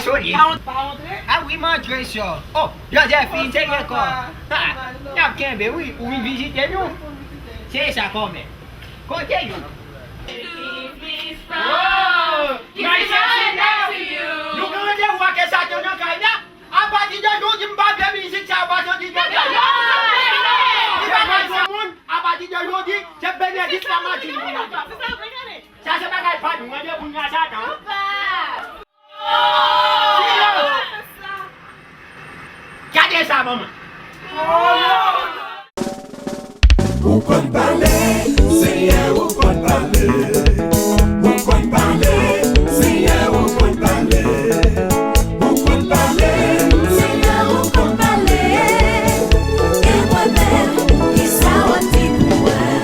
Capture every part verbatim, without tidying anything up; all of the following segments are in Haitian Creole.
Yo li. Pa antre? Ah wi, m antre, sè. Oh, Joseph, li te gen kò. Ha, n ap kenbe, wi. Ou vin vizite nou? Se sa, kòmè. Kote yo? Oh, nou gen randevou ak Satan nan kay la. Apati de jodi, m pa vle mizik sa, apati de jodi. Li pa kay fè moun, apati de jodi, se benediksyon matin. Sa se bagay pa nou, randevou nou a Satan. Gade sa, manman. Ou konn pale, Senyè, ou konn pale. Ou konn pale, Senyè, ou konn pale. Ou konn pale, Senyè, ou konn pale. E mwen menm, kisa w ap di pou mwen?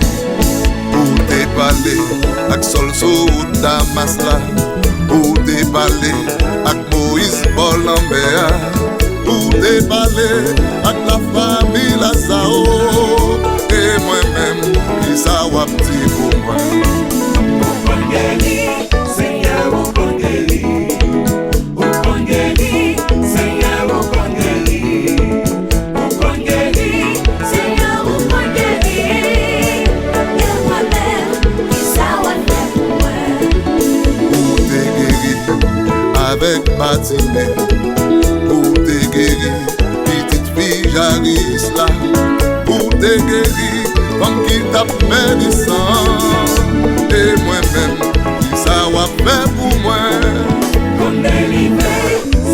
Ou te pale ak Sòl sou wout Damas la. Ou te pale ak Moyiz bò lanmè a. Ou te pale ak lafanmi Lazawo. E mwen menm, kisa w ap di pou mwen? Ou konn geri, Senyè, ou konn geri. Ou konn geri, Senyè, ou konn geri. Ou konn geri, Senyè, ou konn geri. E mwen menm, kisa w ap fè pou mwen? Ou te geri avèg Batime. Ou te geri pitit fi Jayis la. Ou te geri fanm ki t ap pèdi san. E mwen menm, kisa w ap fè pou mwen? Konn delivre,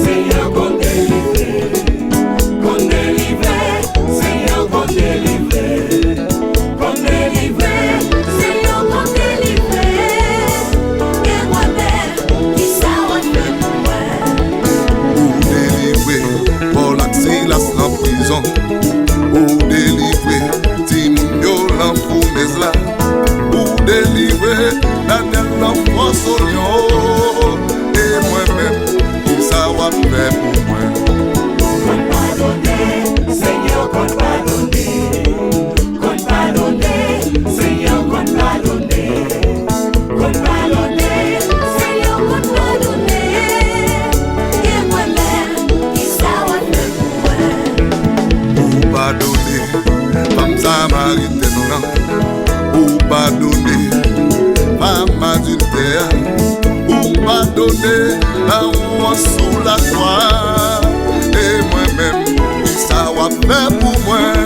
Senyè, konn delivre. Konn delivre, Senyè, konn delivre. Konn delivre, Senyè, konn delivre. E mwen menm, kisa w ap fè pou mwen? Ou delivre Pòl ak Silas nan prizon. Ou delivre timoun yo nan founèz la. Ou delivre Danyèl nan fòs lyon. E mwen menm, kisa w ap fè pou mwen? Konn padone, Senyè, konn padone. Konn padone, Senyè, konn padone. Konn padone, Senyè, konn padone. E mwen menm, kisa w ap fè pou mwen? Ou padone fanm samaritèn nan. Ou padone fanm adiltè a. Ou padone lawon an sou lakwa. E mwen menm, kisa w ap fè pou mwen?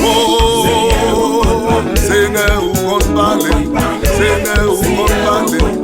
Oh, Senyè, ou konn pale. Senyè, ou konn pale.